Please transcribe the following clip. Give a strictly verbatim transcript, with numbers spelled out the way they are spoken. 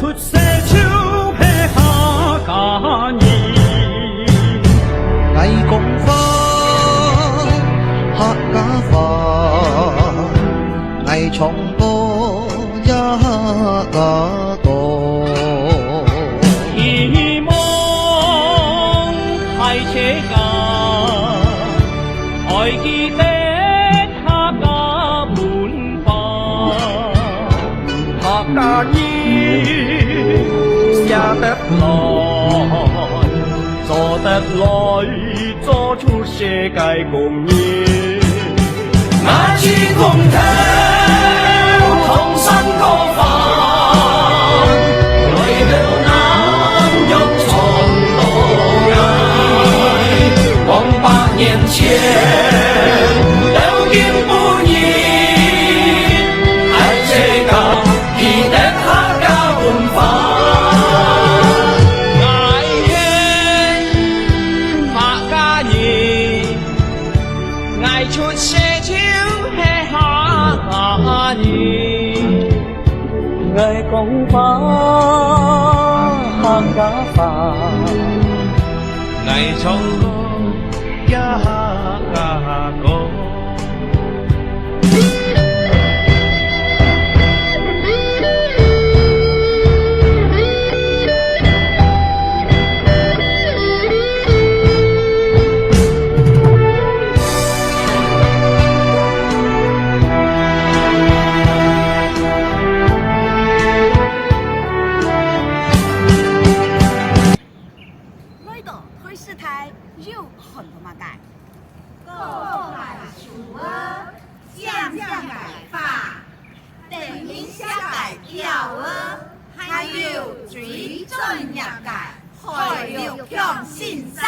出世就係客家人。𠊎講話，客家話，𠊎唱歌也客家歌。希望大自家愛記得 客家文化，客家人寫得來，做得來，做出世界公義。𠊎係客家人，𠊎出世就係客家人。𠊎講話客家話，𠊎唱歌 也客家歌。來到電視台又看到麼个？ 高大樹仔，靚靚个花，得人惜个鳥仔，還有最專業个海陸腔先生。